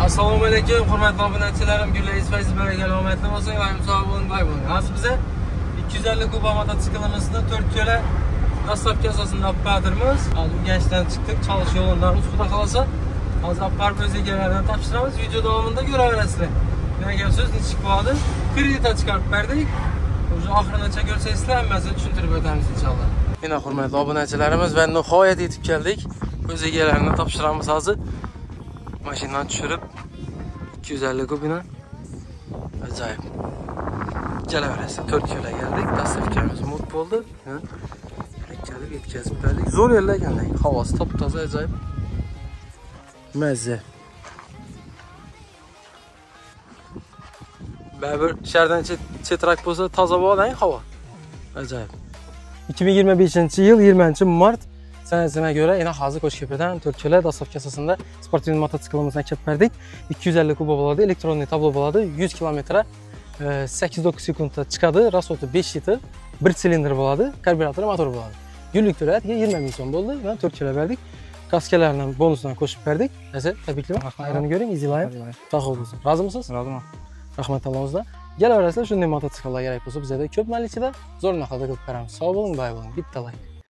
Assalomu alaykum, hurmatli obunachilarim, gullaringiz fayz barakali omadli bo'lsin, iloyim sog' bo'ling, boy bo'ling. Hozir biza 250 kuba mototsiklimizni 4 ko'la dastlabki asosida olib bordirmiz. Hozir Urganchdan chiqdik, Chalish yo'lidan xudo xolasa. Hozir olib borib o'z egalaridan topshiramiz. Video davomida ko'raverasizlar. Nima gap so'z, nechik bo'ladi? Kreditga chiqarib berdik. O'sha oxirigacha ko'rsangizlar hammasini tushuntirib o'tamiz inshaalloh. Mana hurmatli obunachilarimiz va nihoyat yetib keldik. O'z egalarini topshiramiz hozir. Mashinadan tushirib 250 kubini ajoyib. Kelaverasiz. 4 kilo keldik. Dastlabkimiz mut bo'ldi. Kelib yetkazib berdik. Zo'r yerlar ekan, havosi top-toza, ajoyib. Mazza. Baribir shahardan chetrak bo'lsa toza bo'ladi havo. Ajoyib. 2025-yil 20-mart sanasına göre yine hazır Qo'shko'pirdan 4 kilo dastlabki asosida sportiv mototsiklimizni kelib berdik. 250 kuba bo'ladi, elektronli tablo bo'ladi, 100 kilometre 8-9 sekundda chiqadi, rasxodi 5 litr, 1 silindr bo'ladi, karburator motor bo'ladi. Günlük to'laydi 20 ming so'm bo'ldi. Mana 4 kilo berdik. Kaskalarni bonusdan qo'shib berdik. Neyse, tabriklayman. Ayranı ko'ring, izlayim. Sog' bo'lsin. Rozimisiz? Roziman. Rahmat Allohimizdan. Kelaverasizlar, shunday mototsikllar kerak bo'lsa bizada ko'p malichida zo'r narxlarda qilib beramiz. Sog' bo'ling, boy bo'ling. Bitta like.